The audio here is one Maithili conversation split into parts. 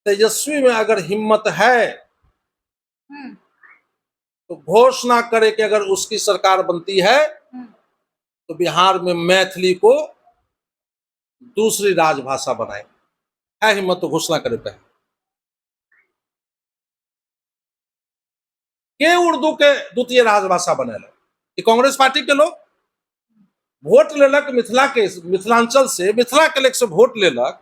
तेजस्वी में अगर हिम्मत है तो घोषणा करे कि अगर उसकी सरकार बनती है तो बिहार में मैथिली को दूसरी राजभाषा बनाए। है हिम्मत तो घोषणा करे पहले। के उर्दू के द्वितीय राजभाषा बनेलक? ई कांग्रेस पार्टी के लोग वोट लेलक, मिथिला के, मिथिलांचल से, मिथिला के लेक से वोट लेलक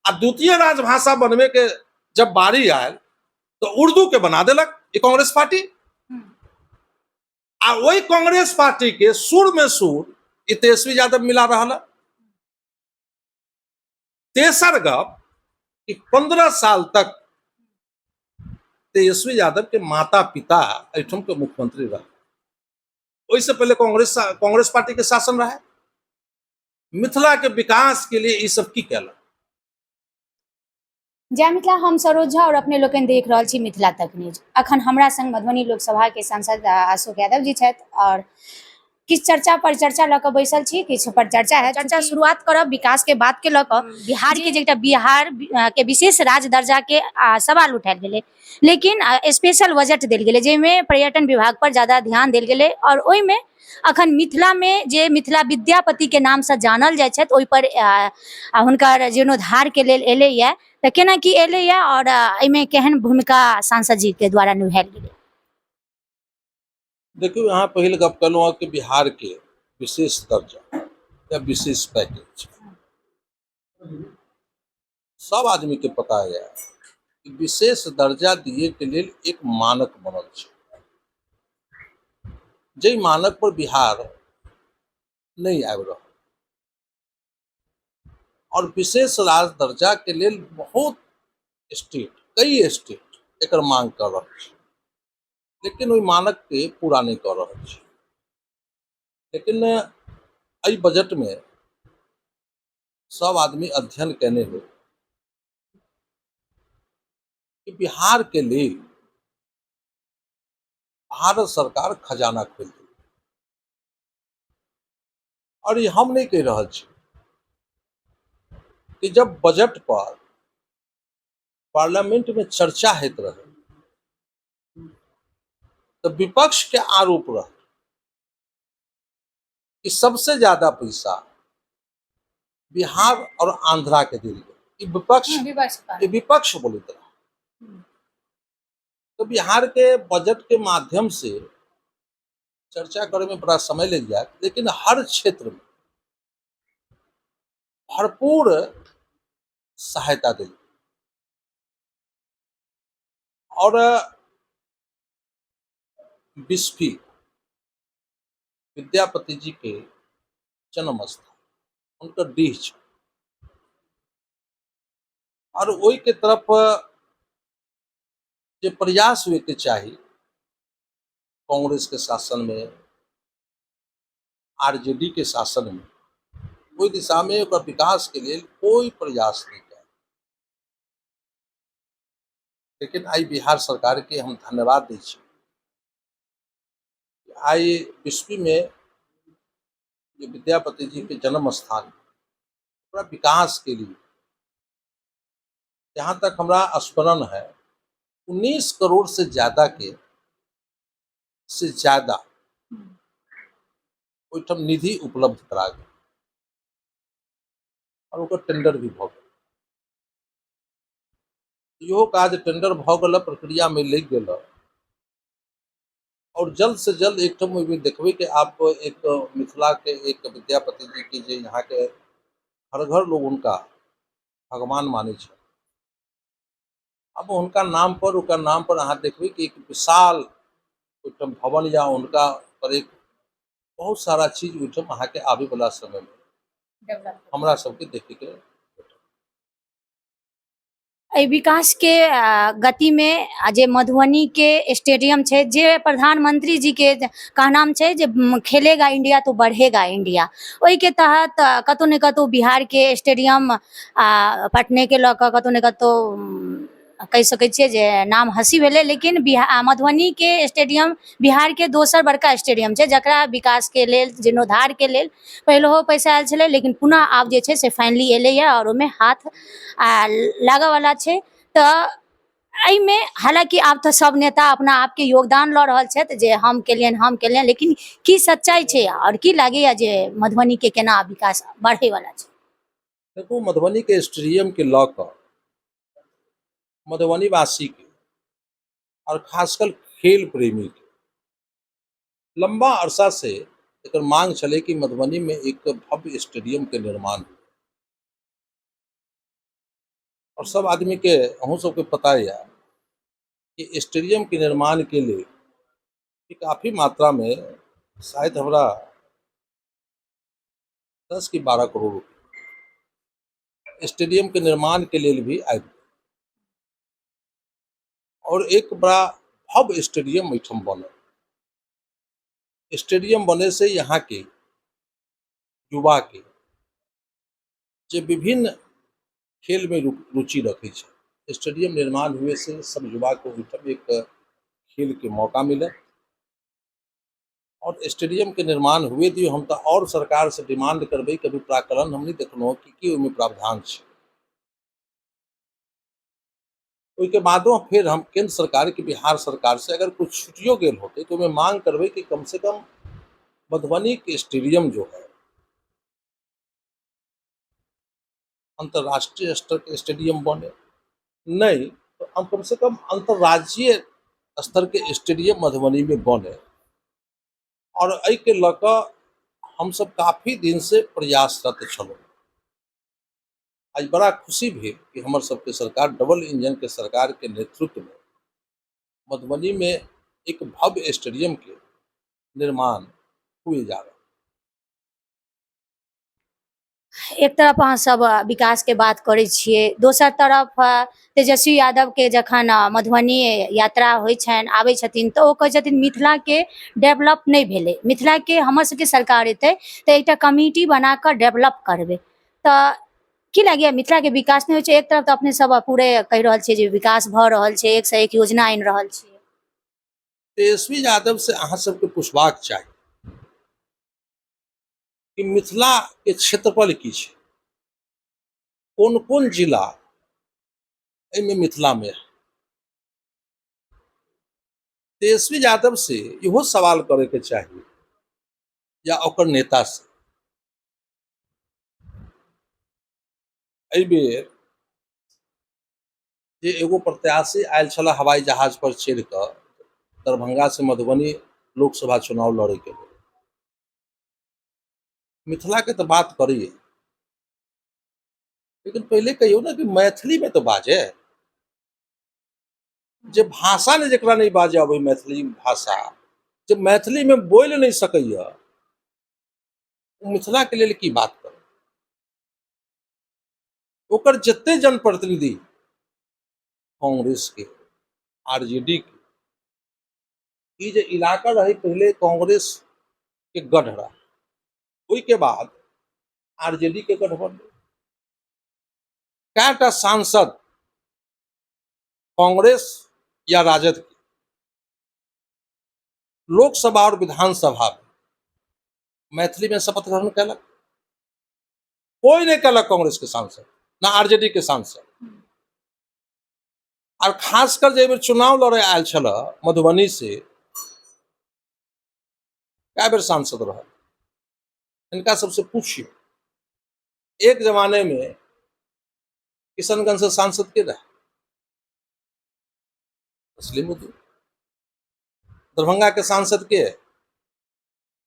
आ द्वितीय राजभाषा बनवे के जब बारी आयल तो उर्दू के बना देलक ई कांग्रेस पार्टी। आ वही कांग्रेस पार्टी के सुर में सुर ई तेजस्वी यादव मिला रहा है। तेसर गप कि 15 साल तक तेजस्वी यादव के माता पिता एहिठाम के मुख्यमंत्री रहे, ओहिसँ पहिले कांग्रेस कांग्रेस पार्टी के शासन रहे। मिथिला के विकास के लिए ई सब की केलक? जय मिथिला, हम सरोज झा और अपने लोकनि देख रहल छी मिथिला तक न्यूज। अखन हमरा संग मधुबनी लोकसभा के सांसद अशोक यादव जी छथि और किछु चर्चा पर चर्चा लऽ कऽ बैसल छी, किछु पर चर्चा है। चर्चा शुरुआत करब विकास के बात के लऽ कऽ। बिहार के जे एकटा बिहार के विशेष राज्य दर्जा के सवाल उठायल गेलै, लेकिन स्पेशल बजट देल गेलै जाहिमे पर्यटन विभाग पर ज्यादा ध्यान देल गेलै और ओहिमे अखन मिथिलामे जे मिथिला विद्यापति के नामसँ जानल जाइ छथि ओहि पर हुनकर जीर्णोद्धार के लेल एलैया, तऽ केना की एलैया और एहिमे केहन भूमिका सांसद जी के द्वारा निभायल गेलै? देखियौ, अहाँ पहिल गप कहलहुँ कि बिहार के विशेष दर्जा या विशेष पैकेज, सब आदमी के पता है कि विशेष दर्जा दिए के लेल एक मानक बनल छै, जाहि मानक पर बिहार नहीं आबि रहल और विशेष राज दर्जा के लेल बहुत स्टेट, कई स्टेट एकर मांग कर रहल छै, लेकिन ओहि मानक के पूरा नहीं कर रहल छै। लेकिन एहि बजट में सब आदमी अध्ययन केने हो कि बिहार के लेल भारत सरकार खजाना खोलि देलक। और ई हम नहीं कहि रहल छी कि जब बजट पर पार्लियामेंट में चर्चा होइत रहे तो विपक्ष के आरोप रहे कि सबसे ज्यादा पैसा बिहार और आंध्रा के देल गेल। ई विपक्ष ई विपक्ष बोलैत रहे। तो बिहार के बजट के माध्यम से चर्चा करे में बड़ा समय लग जाए, लेकिन हर क्षेत्र में भरपूर सहायता दिल और बिस्फी विद्यापति जी के जन्म स्थान उनकर डीह छै और ओहि के तरफ जे प्रयास होय के चाही कांग्रेस के शासन में, आरजेडी के शासन में, ओहि दिशा में ओकर विकास के लेल कोई प्रयास नहीं कयल। लेकिन आइ बिहार सरकार के हम धन्यवाद दै छी। आइ बिस्फी में जे विद्यापति जी के जन्म स्थान, ओकरा विकास के लिए जहाँ तक हमरा स्मरण है 19 करोड़ से ज्यादा के से ज्यादा ओहिठाम निधि उपलब्ध करा गेल और ओकर टेंडर भी भऽ गेल। इहो काज टेंडर भऽ गेल, प्रक्रिया में लागि गेल और जल्द से जल्द एक ठाम ओहिमे देखबै कि आप एक मिथिला के एक विद्यापति जी के जे यहाँ के हर घर लोग उनका भगवान मानै छै, अब उनका नाम पर, उनका नाम पर अहाँ देखबै कि एक विशाल ओहिठाम भवन या उनका पर एक बहुत सारा चीज ओहिठाम अहाँके आबे वाला समय में हमरा सबके देखे के। एहि विकासके गतिमे जे मधुबनीके स्टेडियम छै, जे प्रधानमंत्री जीके कहनाम छै जे खेलेगा इंडिया तो बढ़ेगा इंडिया, ओहिके तहत कतहु ने कतहु बिहारके स्टेडियम पटनेके लऽ कऽ कतहु ने कतहु कहि सकै छियै जे नाम हँसी भेलै, लेकिन बिहार मधुबनीके स्टेडियम बिहारके दोसर बड़का स्टेडियम छै, जकरा विकासके लेल जीर्णोद्धारके लेल पहिलहो पैसा आयल छलै, लेकिन पुनः आब जे छै से फाइनली एलैए आओर ओहिमे हाथ लागऽवला छै। तऽ एहिमे हालांकि आब तऽ सब नेता अपना आपके योगदान लऽ रहल छथि जे हम केलियनि हम केलियनि, लेकिन की सच्चाइ छै आओर की लागैया जे मधुबनीके केना विकास बढ़ैवला छै? देखू, मधुबनीके स्टेडियमके लऽ कऽ मधुबनीवासीके आओर खासकर खेल प्रेमीके लम्बा अरसा से एकर मांग छलै कि मधुबनीमे एक भव्य स्टेडियमके निर्माण हो। और सब आदमी के, अहूँ सबके पता यऽ कि स्टेडियम के निर्माण के लेल काफ़ी मात्रा में शायद हमरा 10 कि 12 करोड़ रुपया स्टेडियम के निर्माण के लेल भी आबि गेल और एक बड़ा भव्य स्टेडियम एहिठाम बनल। स्टेडियम बने से यहाँ के युवा के जे विभिन्न खेल में रुचि रखै छै, स्टेडियम निर्माण हुए से सब युवा के ओहिठाम एक खेल के मौका मिले और स्टेडियम के निर्माण हुए दियौ। हम तऽ और सरकार से डिमांड करबै, कभी प्राकलन हम नहीं देखलहुँ कि की ओहिमे प्रावधान छै। ओहिके बादो फेर हम केंद्र सरकार के बिहार सरकार से अगर कुछ छुटियो गेल होते तो ओहिमे मांग करबै कि कम से कम मधुबनी के स्टेडियम जो है अंतर्राष्ट्रीय स्तर के स्टेडियम बने, नहीं तो हम कम से कम अंतर्राज्यीय स्तर के स्टेडियम मधुबनी में बने। और एहिके लऽ कऽ हमसब काफी दिन से प्रयासरत छलहुँ। आज बड़ा खुशी भेल कि हमर सबके सरकार डबल इंजन के सरकार के नेतृत्व में मधुबनी में एक भव्य स्टेडियम के निर्माण हुए जा रहा। एक तरफ अहाँ सब विकास के बात करै छियै, दोसर तरफ तेजस्वी यादव के जखन मधुबनी यात्रा होइ छनि, आबै छथिन, तऽ ओ कहै छथिन मिथिला के डेवलप नहि भेलै, मिथिला के हमर सबके सरकार एतै तऽ एकटा कमिटी बना कऽ डेवलप करबै। तऽ की लागैया मिथिला के विकास नहि होइ छै? एक तरफ तऽ अपने सब पूरे कहि रहल छियै जे विकास भऽ रहल छै, एक से एक योजना आनि रहल छियै। तेजस्वी यादव से अहाँ सबके पुछबाक चाही कि मिथिला के क्षेत्रफल की छै, कोन कोन जिला एहिमे मिथिला में है। तेजस्वी यादव से इहो सवाल करे के चाही या ओकर नेता से। एहि बेर जे एगो प्रत्याशी आयल छल हवाई जहाज पर चढ़ि कऽ दरभंगा से मधुबनी लोकसभा चुनाव लड़े के लेल, मिथिला के तो बात करिए, लेकिन पहले कहियो ना कि मैथिली में तो बाजे। जे भाषा ने जकरा नहीं बाजे अबै मैथिली भाषा, जे मैथिली में बोलि नहीं सकैया, ओ मिथिला के लेल की बात करे? ओकर जते जनप्रतिनिधि कांग्रेस के, आरजेडी के, ई जे इलाका रहे पहले कांग्रेस के गढ़ रहा, ओहि के बाद आरजेडी के गढ़ बनलै। कएटा सांसद कांग्रेस या राजद के लोकसभा और विधानसभा में मैथिली में शपथ ग्रहण कैलक? कोई नहीं कैलक कांग्रेस के सांसद ना आरजेडी के सांसद। और खासकर जे बेर चुनाव लड़े आयल छल मधुबनी से, कए बेर सांसद रहल, इनका सबसे पूछियो। एक जमाने में किशनगंज से सांसद के रहे? तस्लीमुद्दीन। दरभंगा के सांसद के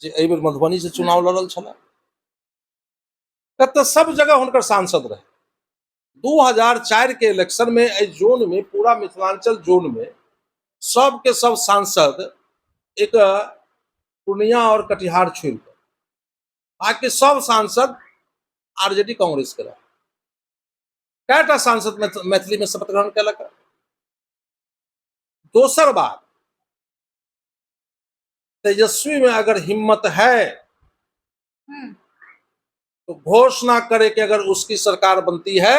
जे एहि बेर मधुबनी से चुनाव लड़ल छल, कत सब जगह हुनकर सांसद रहे। 2004 के इलेक्शन में एहि जोन में, पूरा मिथिलांचल जोन में सब के सब सांसद एक पूर्णिया और कटिहार छोड़ कर बाकी सब सांसद आरजेडी कांग्रेस के रहे। कएटा सांसद मैथिली में शपथ ग्रहण केलक? दोसर बात, तेजस्वी में अगर हिम्मत है तो घोषणा करे कि अगर उसकी सरकार बनती है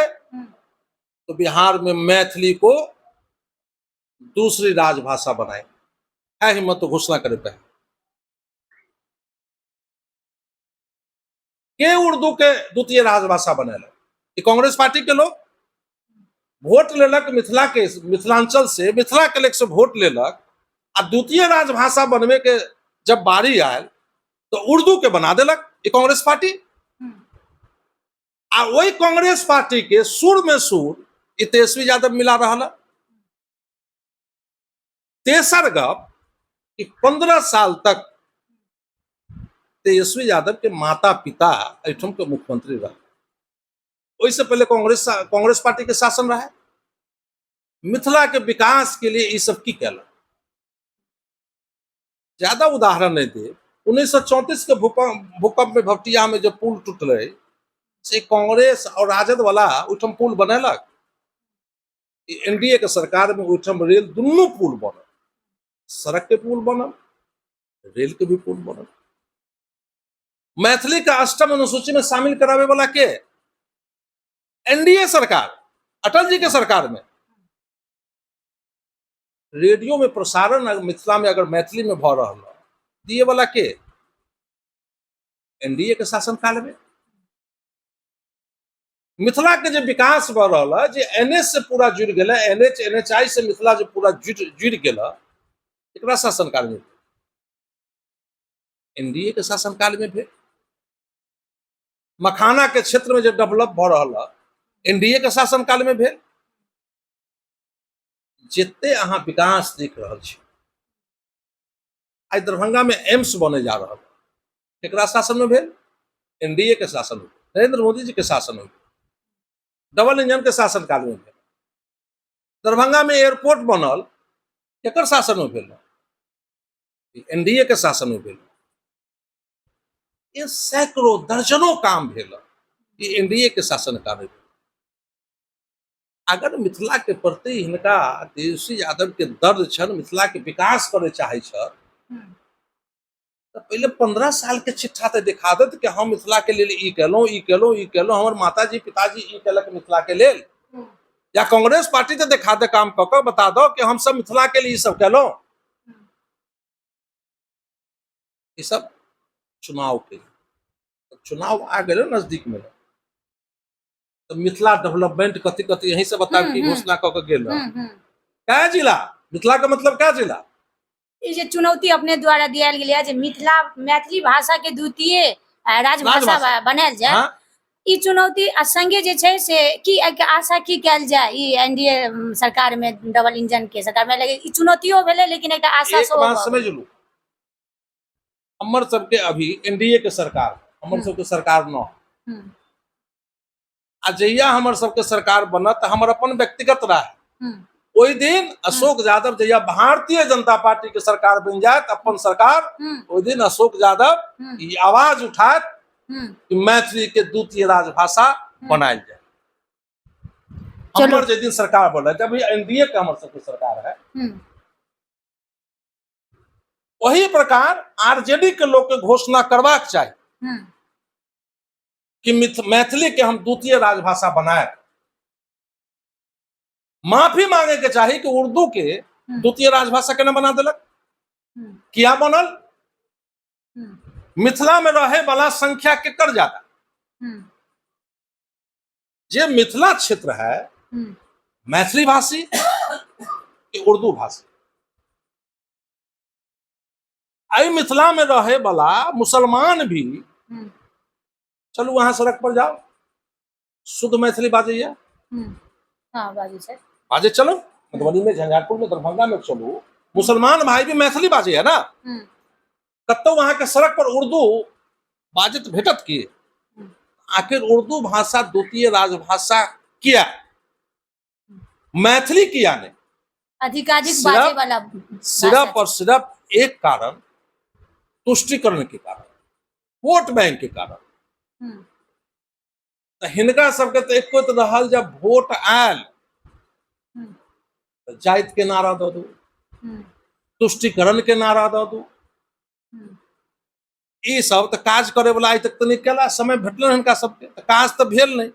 तो बिहार में मैथिली को दूसरी राजभाषा बनाए। है हिम्मत तो घोषणा करे पहले। के उर्दू के द्वितीय राजभाषा बनेलक? ई कांग्रेस पार्टी के लोग। वोट लेलक मिथिला के, मिथिलांचल से मिथिला के लेक से वोट लेलक, आ द्वितीय राजभाषा बनबे के जब बारी आयल तो उर्दू के बना देलक ई कांग्रेस पार्टी। आ ओहि कांग्रेस पार्टी के सुर में सुर ई तेजस्वी यादव मिला रहल है। तेसर गप कि 15 साल तक तेजस्वी यादव के माता पिता एहिठाम के मुख्यमंत्री रह, ओहिसँ पहिले कांग्रेस कांग्रेस पार्टी के शासन रहे। मिथिला के विकास के लिए ई सब की केलक? ज्यादा उदाहरण नहीं दे। 1934 के भूकंप में भपटिया में जो पुल टूटलै से कांग्रेस और राजद वाला ओहिठाम पुल बनेलक। एनडीए के सरकार में ओहिठाम रेल दुनू पुल बनल, सड़क के पुल बनल, रेल के भी पुल बनल। मैथिली के अष्टम अनुसूची में शामिल करावे वाला के एनडीए सरकार, अटल जी के सरकार में रेडियो में प्रसारण अगर मिथिला में अगर मैथिली में भ रहल दिए वाला के एनडीए के शासनकाल में। मिथिला के जे विकास भ रहल है, जे एनएच से पूरा जुड़ गेल है, एनएच एनएचआई से मिथिला जे पूरा जुड़ गेल है, एकरा शासनकाल में एनडीए के शासनकाल में भेल। मखाना के क्षेत्र में जे डेवलप भ रहल है एनडीए के शासनकाल में भेल। जते अहाँ विकास देख रहल छी, आइ दरभंगा में एम्स बने जा रहल, केकरा शासन में भेल? एनडीए के शासन में, नरेंद्र मोदी जी के शासन में, डबल इंजन के शासनकाल में भेल। दरभंगा में एयरपोर्ट बनल, केकर शासन में भेल? एनडीए के शासन में भेल। ये सैकड़ों दर्जनों काम भेल ई एनडीए के शासन काल में। अगर मिथिला के प्रति हिनका तेजस्वी यादव के दर्द छन, मिथिला के विकास करे चाहे छन, तऽ पहिले 15 साल के चिट्ठा तऽ दिखा देत कि हम मिथिला के लेल ई केलहुँ, ई केलहुँ, ई केलहुँ, हमर माताजी पिताजी ई केलक मिथिला के लेल। या कांग्रेस पार्टी तऽ दिखा दे, काम कऽ कऽ बता दो कि हम सब मिथिला के लिए ई सब केलहुँ। ई सब चुनाव के चुनाव आ गेल नजदीक में, तऽ मिथिला डेवलपमेंट कथी कथी यहीं से बताब की घोषणा कऽ के गेल। कै जिला मिथिला के मतलब कै जिला? ई जे चुनौती अपने द्वारा दियाल गेलै जे मिथिला मैथिली भाषा के द्वितीय राजभाषा बनायल जाय, ई चुनौती आ संगे जे छै से की एहिके आशा की कयल जाय ई एनडीए सरकार में, डबल इंजन के सरकार में? लगे ई चुनौतियो भेलै लेकिन एकटा आशा एक बात समझ लू, हमर सबके अभी एनडीए के सरकार, हमर सबके सरकार न, आ जहिया हमर सबके सरकार बनत हमर अपन व्यक्तिगत राय, ओहि दिन अशोक यादव जहिया भारतीय जनता पार्टी के सरकार बन जायत अपन सरकार, ओहि दिन अशोक यादव ई आवाज उठायत कि मैथिली के द्वितीय राजभाषा बनायल जाय। हमर जे दिन सरकार बनत, अभी एनडीए के हमर सबके सरकार है, वही प्रकार आरजेडी के लोग के घोषणा करबाक चाही कि मैथिली के हम द्वितीय राजभाषा बनाए। माफी मांगे के चाही कि उर्दू के द्वितीय राजभाषा केना बना देलक, किया बनल? मिथिला में रहे वाला संख्या केकर ज्यादा? जे मिथिला क्षेत्र है मैथिली भाषी कि उर्दू भाषी? एहि मिथिला में रहे वाला मुसलमान भी, चलू अहाँ सड़क पर जाओ, शुद्ध मैथिली बाजैया। हाँ, बाजै छै। बाजै चलू मधुबनी में, झंझारपुर में, दरभंगा में चलू, मुसलमान भाई भी मैथिली बाजैया ना। कतौ अहाँके सड़क पर उर्दू बाजत भेटत की? आखिर उर्दू भाषा द्वितीय राजभाषा किया, मैथिली किया नहीं? अधिकाधिक बाजे वाला सिर्फ और सिर्फ एक कारण, तुष्टिकरण के कारण, वोट बैंक के कारण। तऽ हिनका सबके तऽ एको तऽ रहल, जब वोट आयल तऽ जाति के नारा दऽ दू, तुष्टिकरण के नारा दऽ दू, ई सब तऽ काज करे वाला आइ तक तऽ नहि केला। समय भेटल हिनका सबके तऽ काज तऽ भेल नहि,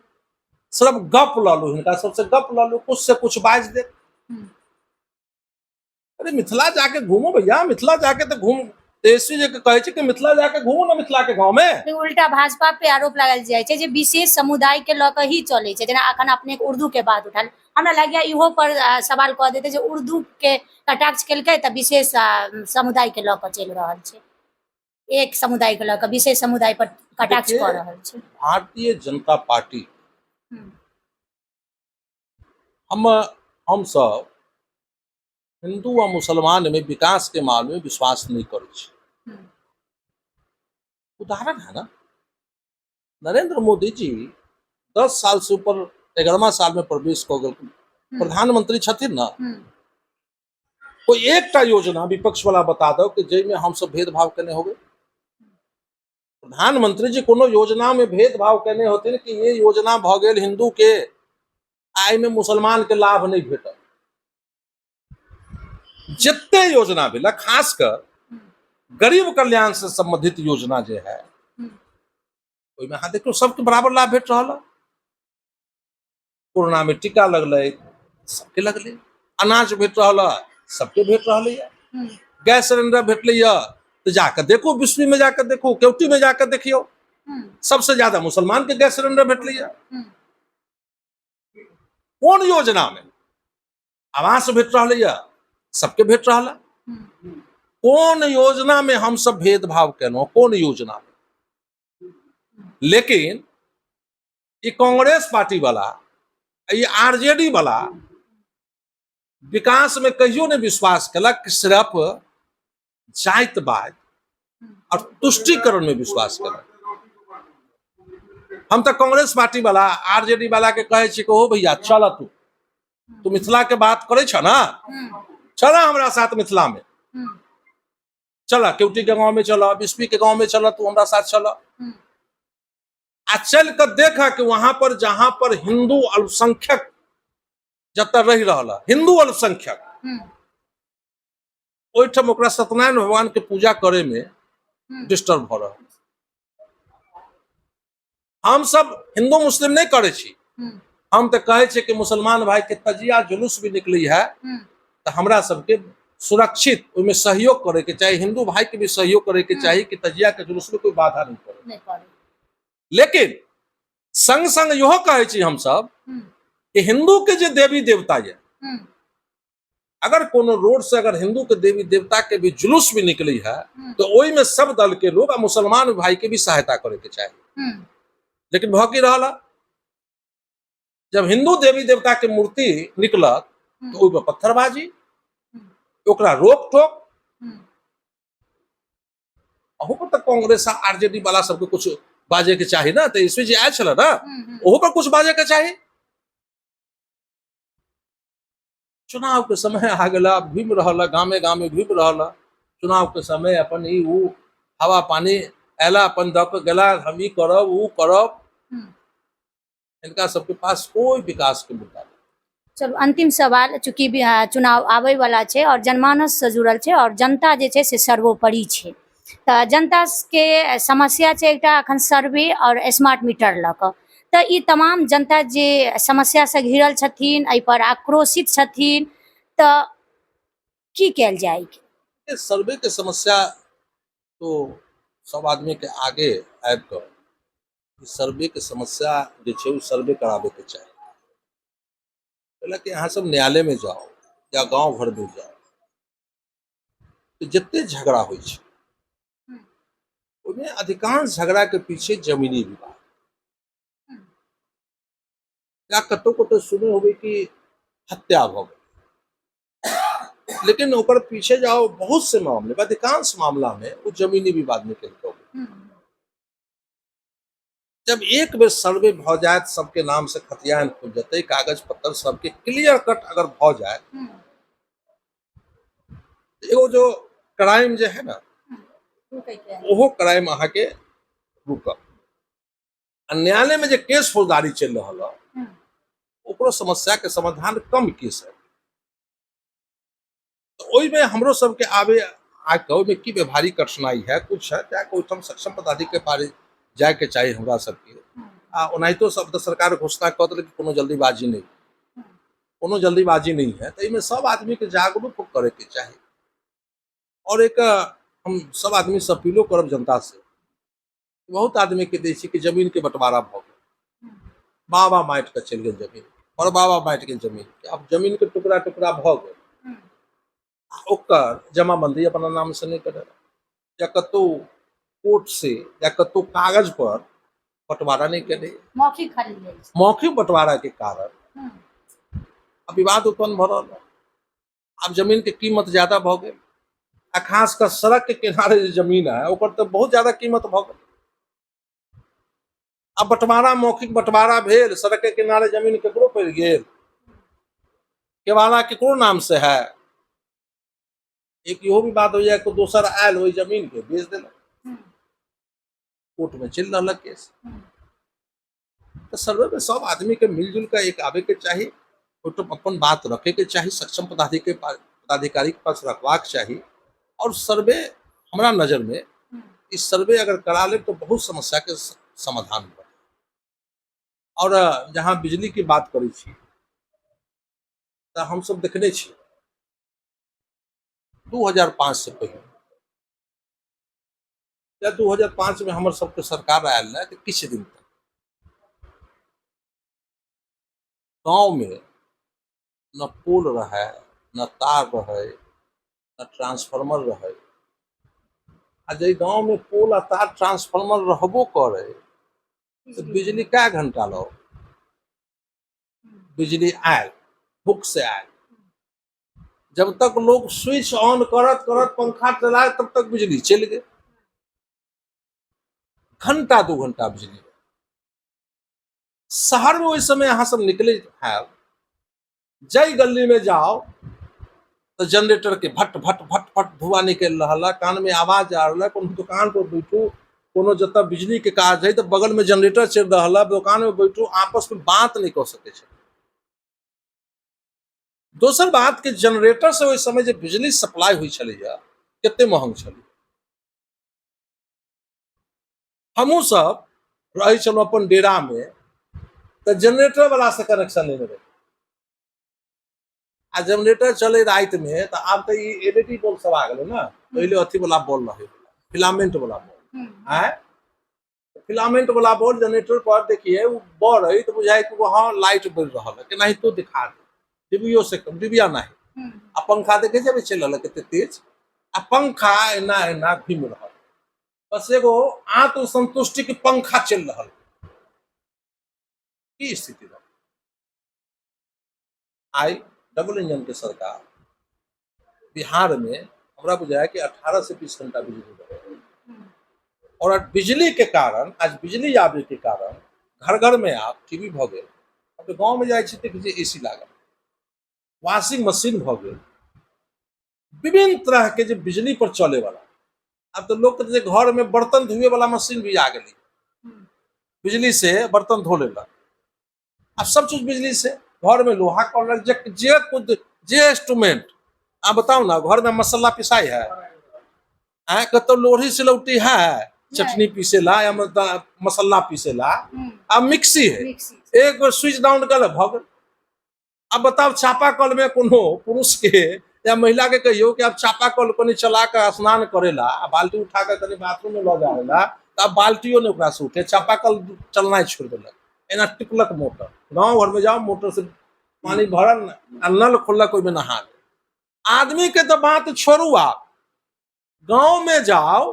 सिर्फ गप लऽ लू, हिनका सबसे गप लऽ लू, कुछ से कुछ बाजि दे। अरे मिथिला जाके घूमो भैया, मिथिला जाके तऽ घूम। तेजस्वी जी के कहै छै कि मिथिला जाके घूमो ना मिथिला के गाँव में। उल्टा भाजपा पे आरोप लगायल जाइ छै जे विशेष समुदाय के लऽ कऽ ही चलै छै, जेना अखन अपने उर्दू के बात उठायल, हमरा लगैए इहो पर सवाल कऽ देतै जे उर्दूके कटाक्ष केलकै तऽ विशेष समुदायके लऽ कऽ चलि रहल छै, एक समुदायके लऽ कऽ विशेष समुदाय पर कटाक्ष कऽ रहल छै। भारतीय जनता पार्टी हमसब हिन्दू आ मुसलमान में विकास के मामले में विश्वास नहीं करै छी। उदाहरण है ना, नरेंद्र मोदी जी 10 साल से ऊपर 11वां साल में प्रवेश कऽ गेल प्रधानमंत्री छथिन ना। कोई एकटा योजना विपक्ष वाला बता दो कि जाहिमे हमसब भेदभाव केने होबै। प्रधानमंत्री जी कोनो योजना में भेदभाव केने होथिन कि ये योजना भऽ गेल हिंदू के आ एहिमे मुसलमान के लाभ नहीं भेटल। जते योजना भेल, खास कर गरीब कल्याण से संबंधित योजना जे है ओहिमे अहाँ देखियौ सबके बराबर लाभ भेट रहल है। कोरोना में टीका लगलै सबके लगलै, अनाज भेट रहल है सबके भेट रहल है, गैस सिलेंडर भेटलै है तो जाकर देखो बिस्वी में जाकर देखो, केवटी में जाकर देखियो, सबसे ज्यादा मुसलमान के गैस सिलेंडर भेटलै है। कोन योजना में आवास भेट रहल है सबके भेट रहल है। कोन योजना में हम सब भेदभाव केलहुँ, कोन योजना में? लेकिन ई कांग्रेस पार्टी वाला, ई आरजेडी वाला विकास में कहियो नहीं विश्वास केलक, सिर्फ जाति बात और तुष्टिकरण में विश्वास केलक। हम तो कांग्रेस पार्टी वाला आरजेडी वाला के कहे छी कि ओ भैया चल तू, तू मिथिला के बात करे छ ना, चल हमरा साथ मिथिला में चल, केवटी के गांव में चल, बिस्पी के गांव में चल, तू हमरा साथ चल आ चल कर देख कि वहां पर जहां पर हिंदू अल्पसंख्यक जतऽ रहि रहल है हिंदू अल्पसंख्यक, ओहिठाम ओकरा सत्यनारायण भगवान के पूजा करे में डिस्टर्ब भऽ रहल। हम सब हिंदू मुस्लिम नहीं करे छी, हम तो कहे छी कि मुसलमान भाई के तजिया जुलूस भी निकली है तो हमरा सबके सुरक्षित ओहिमे सहयोग करे के चाही, हिंदू भाई के भी सहयोग करे के चाही कि तजिया के जुलूस में कोई बाधा नहीं पड़े। नहीं पड़े। लेकिन संग संग इहो कहे छी हम सब कि हिंदू के जे देवी देवता ये, अगर कोनो रोड से अगर हिंदू के देवी देवता के भी जुलूस भी निकली है तो ओहि में सब दल के लोग आ मुसलमान भाई के भी सहायता करे के चाही। लेकिन भऽ की रहल है, जब हिंदू देवी देवता के मूर्ति निकलत तो ओहि पर पत्थरबाजी, ओकरा रोक टोक। अहू पर तऽ कांग्रेस आ आरजेडी वाला सबके कुछ बाजे के चाही ना, तऽ इसवी जे आयल छलै ना ओहो पर कुछ बाजे के चाही। चुनाव के समय आ गेल, आब घुमि रहल है, गामे गामे घुमि रहल है। चुनाव के समय अपन ई ऊ हवा पानी अयला, अपन दऽ के गेला, हम ई करब ऊ करब। इनका सबके पास कोई विकास के मुद्दा नहीं। चलू अंतिम सवाल, चूँकि चुनाव आबै वाला छै और जनमानस से जुड़ल छै और जनता जे छै से सर्वोपरि छै, तऽ जनता के समस्या छै एकटा अखन सर्वे और स्मार्ट मीटर लऽ कऽ, तऽ ई तमाम जनता जे समस्या से घिरल छथिन, एहि पर आक्रोशित छथिन, तऽ की कयल जाय? सर्वे के समस्या तो सब आदमी के आगे आबि कऽ सर्वे के समस्या जे छै ओ सर्वे कराबैके चाही। पहिले कि अहाँ सब न्यायालय में जाओ या गांव घर में जाओ तो जते झगड़ा होइ छै ओहिमे अधिकांश झगड़ा के पीछे जमीनी विवाद या कतौ कतौ सुने होबै कि हत्या भऽ गेल, लेकिन ओकर पीछे जाओ बहुत से मामले, अधिकांश मामला में वो जमीनी विवाद निकल के। जब एक बेर सर्वे भऽ जायत, सबके नाम से खतियान खुलि जेतै, कागज पत्तर सबके क्लियर कट अगर भऽ जाय, एगो जो क्राइम जे है ना ओहो क्राइम अहाँके रुकत। आ न्यायालय में जे केस फौजदारी चलि रहल है ओकरो समस्या के समाधान कम केस है। तऽ ओहिमे हमरो सबके आबे आके ओहिमे की व्यवहारिक कठिनाई है कुछ है, जाके ओहिठाम सक्षम पदाधिकारी के पास जायके चाही हमरा सबके। आ ओनाहितो सब तऽ सरकार घोषणा कऽ देलक कि कोनो जल्दीबाजी नहि, कोनो जल्दीबाजी नहीं है, तऽ एहिमे सब आदमीके जागरूक करैके चाही। और एक हम सब आदमी से अपीलो करब जनता से, बहुत आदमी के दै छी कि जमीन के बंटवारा भऽ गेल, बाबा माटि के चलि गेल जमीन, परबाबा बाँटि गेल जमीन के। आब जमीन के टुकड़ा टुकड़ा भऽ गेल आ ओकर जमाबंदी अपना नाम से नहि करेलक या कतहु कोर्ट से या कतहु कागज पर बंटवारा नहि केने। मौखिक खाली लेल छै। मौखिक बंटवारा के कारण आब विवाद उत्पन्न भऽ रहल है। आब जमीन के कीमत ज्यादा भऽ गेल आ खास कर सड़क के किनारे जे जमीन है ओकर तऽ बहुत ज्यादा कीमत भऽ गेल। आब बंटवारा मौखिक बंटवारा भेल, सड़क के किनारे जमीन केकरो पड़ि गेल, केवाला केकरो नाम से है। एक इहो भी बात होइया कि दोसर आयल ओहि जमीन के बेच देलक, कोर्ट में चलि रहल केस। तऽ सर्वे में सब आदमी के मिलजुल के एक आबे के चाही, ओहिठाम अपन बात रखे के चाही, सक्षम पदाधिकारी के पास रखबाक चाही। और सर्वे हमरा नजर में इस सर्वे अगर करा ले तो बहुत समस्या के समाधान हो। और जहाँ बिजली की बात करै छी तऽ हमसब देखने छी 2005 से पहिले या 2005 में हमर सबके सरकार आयल रहे तऽ किछु दिन तक गाँव में न पुल रहे, न तार रहे, न ट्रांसफार्मर रहे। आ जाहि गाँव में पुल आ तार ट्रांसफार्मर रहबो करे तऽ बिजली कै घंटा लौ बिजली आयल, हुक से आयल, जब तक लोग स्विच ऑन करत करत पंखा चलाए तब तक बिजली चलि गेल, घंटा 2 घंटा बिजली। शहर में ओहि समय अहाँ सब निकले हैब, जाहि गली में जाओ तो जनरेटर के भट भट भट भट धुआं निकलि रहल है, कान में आवाज आ रहल है। कोनो दुकान पर बैठू, कोनो जतऽ बिजली के काज है तऽ बगल में जनरेटर चलि रहल है, दुकान में बैठू आपस में बात नहीं कऽ सकै छै। दोसर बात के जनरेटर से ओहि समय जे बिजली सप्लाई होइ छलैया कते महंग छलै। हमहूँ सब रहै छलहुँ अपन डेरा में तऽ जनरेटर वाला से कनेक्शन लेने रही आ जनरेटर चले राति में तऽ आब तऽ E L E D bulb सब आ गेलै ने, पहिले अथी वाला बल्ब रहै, फिलामेंट वाला बल्ब। आँय फिलामेंट वाला बल्ब जनरेटर पर देखिए वो बरै तऽ बुझाइ कि हँ लाइट बढ़ि रहल है, केनाहितो दिखा दे, डिबियो से कम डिबिया नहीं। आ पंखा देखे जेबै चलि रहल है कते तेज, आ पंखा एना एना घुमि रहल, बस एगो आत्मसंतुष्टि के पंखा चलि रहल। की स्थिति रहल। आइ डबल इंजन के सरकार बिहार में हमरा बुझाया कि 18 से 20 घंटा बिजली रहे और बिजली के कारण आज बिजली आबे के कारण घर घर में आब टीवी भ गेल। अब तो गांव में जाइ छी तऽ जे एसी लागल, वॉशिंग मशीन भ गेल, विभिन्न तरह के जे बिजली पर चले वाला। अब तो लोग जे घर में बर्तन धोए वाला मशीन भी आ गेली, बिजली से बर्तन धो लेलक। अब सब चीज बिजली से, घर में लोहा कल जे, जे कुछ जे इंस्ट्रूमेंट। आप बताओ ना घर में मसाला पिसाई है, आए कतौ लोढ़ी सिलौटी है चटनी पीसेला या मसाला पीसेला, अब मिक्सी है, एक बार स्विच डाउन कर भऽ गेल। अब बताओ चापाकल में कोनो पुरुष के या महिला के कहियो कि आप चापाकल कनी चला के स्नान करेला आ बाल्टी उठा के कनी बाथरूम में लऽ जाएला, तऽ आब बाल्टियो ने ओकरा से उठे, चापाकल चलनाइ छोड़ि देलक, एना टिपलक मोटर। गाँव घर में जाओ मोटर से पानी भरल आ नल खोललक ओहिमे नहा गेल। आदमी के तऽ बात छोड़ू, आप गाँव में जाओ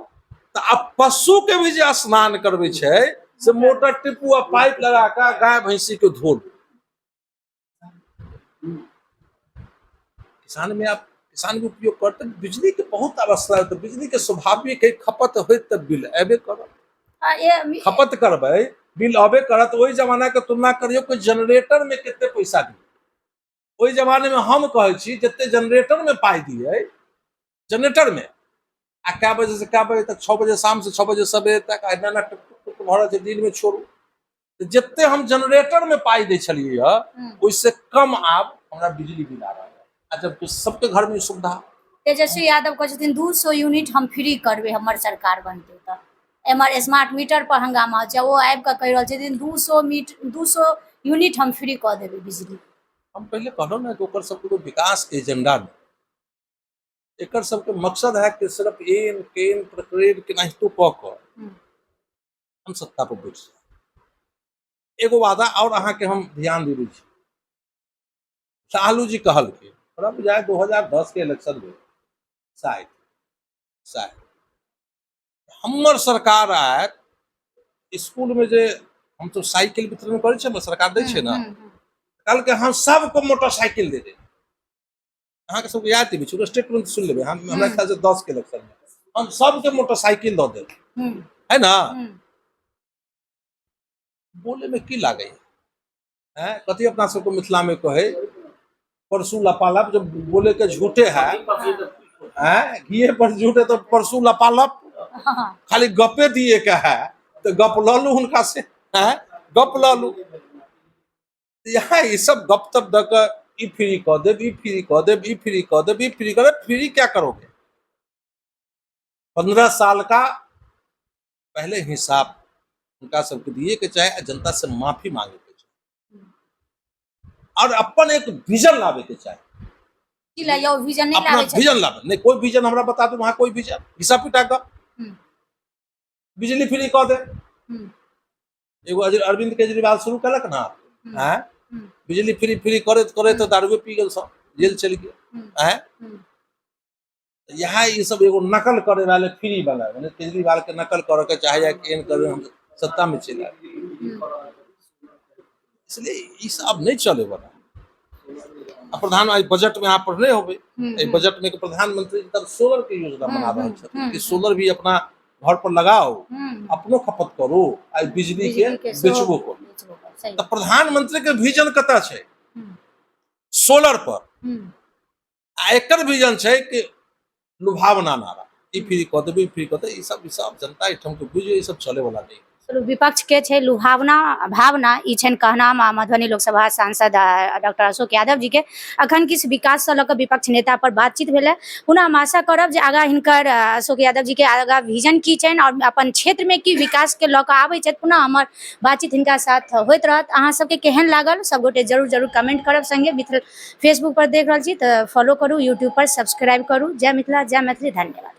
तऽ आब पशु के भी जे स्नान करबै छै से मोटर टिपू आ पाइप लगा के गाय भैंसी के धो लू। किसान में आप किसान भी उपयोग करते, बिजली के बहुत आवश्यकता है, तो बिजली के स्वाभाविक है खपत होइत तऽ बिल अयबे करत, खपत करबै बिल अबे करत। ओहि जमाना के तुलना करियौ कि जनरेटर में कते पैसा दिए। ओहि जमाने में हम कहै छी जते जनरेटर में पाइ दिए जनरेटर में, आ कै बजे से कै बजे तक, 6 बजे शाम से 6 बजे सवेरे तक, आ एना एना टुक टुक टुक भऽ रहल छै दिन में छोड़ू, तऽ जते हम जनरेटर में पाइ दै छलियै हँ ओहिसँ कम आब हमरा बिजली बिल आ रहल है, आ जबकि सबके घर में सुविधा। तेजस्वी यादव कहै छथिन 200 यूनिट हम फ्री करबै हमर सरकार बनतै तऽ। एम्हर स्मार्ट मीटर पर हंगामा छै, ओ आबि कऽ कहि रहल छथिन 200 यूनिट हम फ्री कऽ देबै बिजली। हम पहिले कहलहुँ ने कि ओकर सबके कोइ विकास के एजेंडा नहि, एकर सबके मकसद है कि सिर्फ एन केन प्रक्रिया केनाहितो कऽ कऽ हम सत्ता पर बैठ जाए। एगो वादा और अहाँके हम ध्यान देबै छी, लालू जी कहलखिन, हमरा बुझाय 2010 के इलेक्शन में शायद शायद हमर सरकार आयत, स्कूल में जे हम तो साइकिल वितरण करै छियै, हमर सरकार दै छै ने, कहलकै हम सबको मोटरसाइकिल दे देब। अहाँके सबके याद है, बिछू स्टेटमेंट सुन लेबै, हम हमरा ख्याल से 10 के इलेक्शन में हम सबके मोटरसाइकिल दऽ देब, है ना। बोले में की लागै है, कथी अपना सबके मिथिला में कहे, परसू लपालप, जब बोले के झूठे है, हैं घिए पर झूठे तो परसू लपालप, खाली गपे दिए के है तो गप लऽ लू हुनका से, हैं गप लऽ लू। यहाँ ई सब गप तप दऽ कऽ ई फ्री कऽ देब, ई फ्री कऽ देब, ई फ्री कऽ देब, ई फ्री कऽ देब, फ्री क्या करोगे? 15 साल का पहले हिसाब हुनका सबके दिए के चाही आ जनता से माफी मांगे के चाही और अपन एक विजन लावे के चाही। की ला यौ विजन नहीं अपना लावे छथिन? विजन लावे नहीं, कोई विजन हमरा बता दू वहाँ कोई विजन घिसा पिटा कऽ बिजली फ्री कऽ दे। एगो अरविंद केजरीवाल शुरू केलक ना, आँय? बिजली फ्री फ्री करैत करैत तऽ दारुए पी गेल सब, जेल चलि गेल, आँय? इएह ई सब एगो नकल करे वाले फ्री वाला, माने केजरीवाल के नकल करे के चाहे या केहन करे, हम सत्ता में चलि आबी, इसलिए ई सब नहीं चले वाला। आ प्रधान आई बजट में अहाँ पढ़ने होबै, एहि बजट में प्रधानमंत्री जी तब सोलर के योजना बना रहल छथिन कि सोलर भी अपना घर पर लगाओ, अपनो खपत करू आ बिजली के बिजली के सेहो बेचबो करू। बेचबो करू, सही। तऽ प्रधानमंत्री के विजन कतऽ छै? सोलर पर। आ एकर विजन छै कि लुभावना नारा, ई फ्री कऽ देबै, ई फ्री कऽ देबै, ई सब, ई सब जनता एहिठाम के बुझियौ, ई सब चले वाला नहि। चलू, विपक्ष के छै लुभावना भावना, ई छनि कहनाम आ मधुबनी लोकसभा सांसद डॉक्टर अशोक यादव जी के। अखन किछु विकास से लऽ कऽ विपक्ष नेता पर बातचीत भेलै। पुनः हम आशा करब जे आगाँ हिनकर अशोक यादव जी के आगाँ विजन की छनि और अपन क्षेत्र में की विकास के लऽ कऽ आबै छथि, पुनः हमर बातचीत हिनका साथ होइत रहत। अहाँ सबके केहन लागल सबगोटे जरूर जरूर कमेंट करब। संगे मिथिला फेसबुक पर देख रहल छी तऽ फॉलो करू, यूट्यूब पर सब्सक्राइब करू। जय मिथिला, जय मैथिली, धन्यवाद।